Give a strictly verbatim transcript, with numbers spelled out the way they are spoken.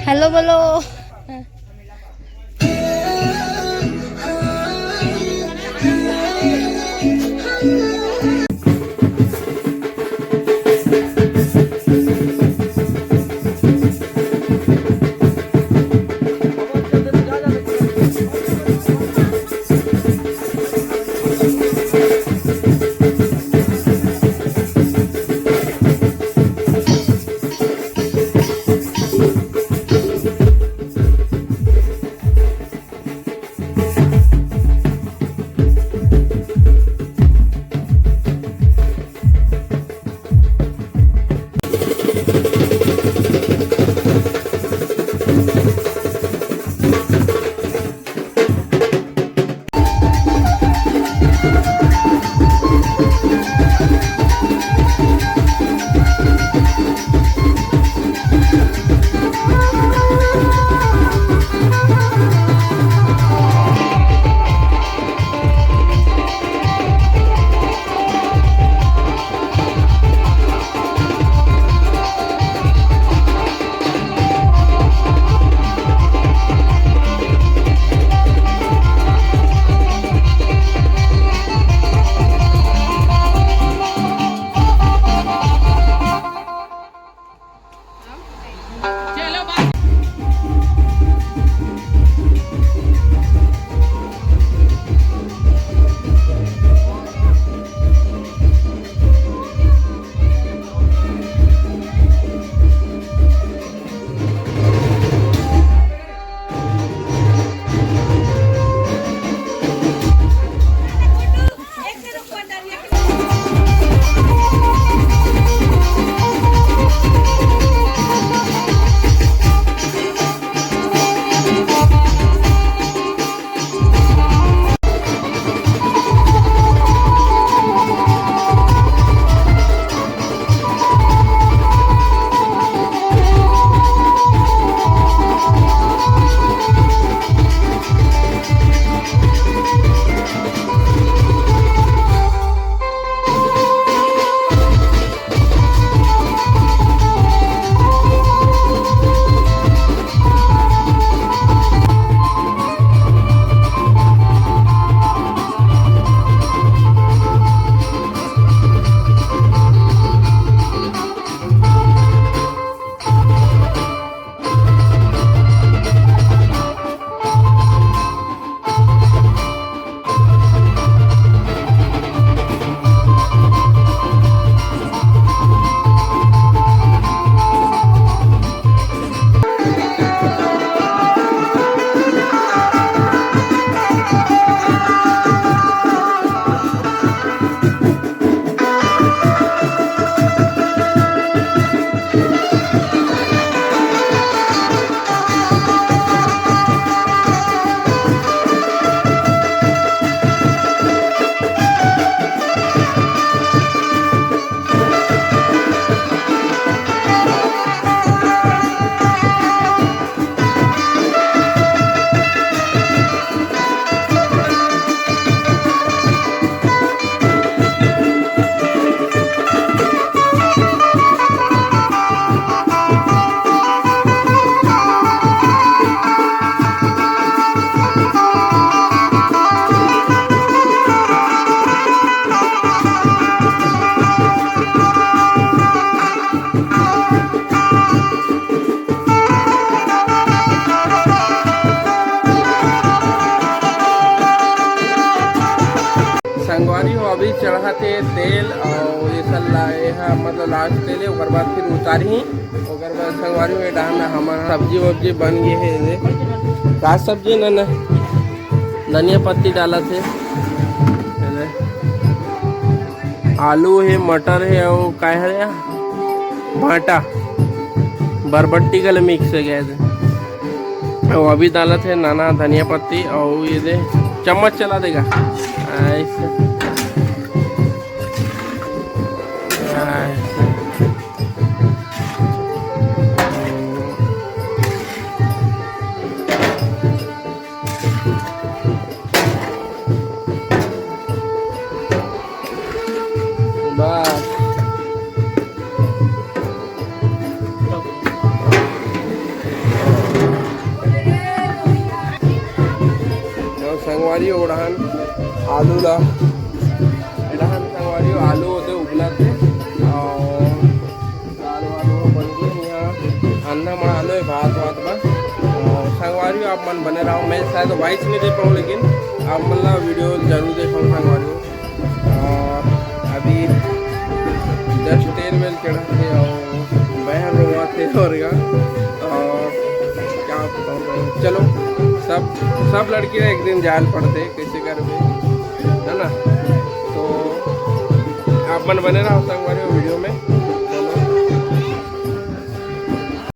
Hello बोलो। संगवारी हो, अभी चढ़त हे तेल, अउ ये साला, ये हा, मतलब, लास्ट तेल हे, ओकर बाद फिर उतारही। ओकर बाद संगवारी हो, ये डाहर हमर सब्जी वब्जी बन गे हे। ये का सब्जी हे ना, ना, धनिया पत्ती डालत हे, ये ले। आलू हे, मटर हे, अउ काय हरे, भांटा, बरबट्टी के ले मिक्स हे गए हे। अउ अभी डालत हे नाना धनिया पत्ती, अउ ये दे चम्मच चला देगा ऐसे, ऐसे। बस। ओढ़न आलू ला, एला हम संगवारी हो, आलू होते उबलत हे और दाल वाल हो बन गई। यहाँ अंडा मड़ा लो, भात वात बा। और संगवारी हो, आप मन बने रहो। मैं शायद वॉइस नहीं दे पाऊँ, लेकिन आप मन ला वीडियो जरूर देखाऊँ संगवारी हो। और अभी जस्ट तेल वेल चढ़ा थे और बहन रोवा थे और का, और क्या बताऊँ मैं। चलो, सब सब लड़की एक दिन जान पड़ते, कैसे करबे, है ना? तो आप मन बने रहो संगवारी हो वीडियो में।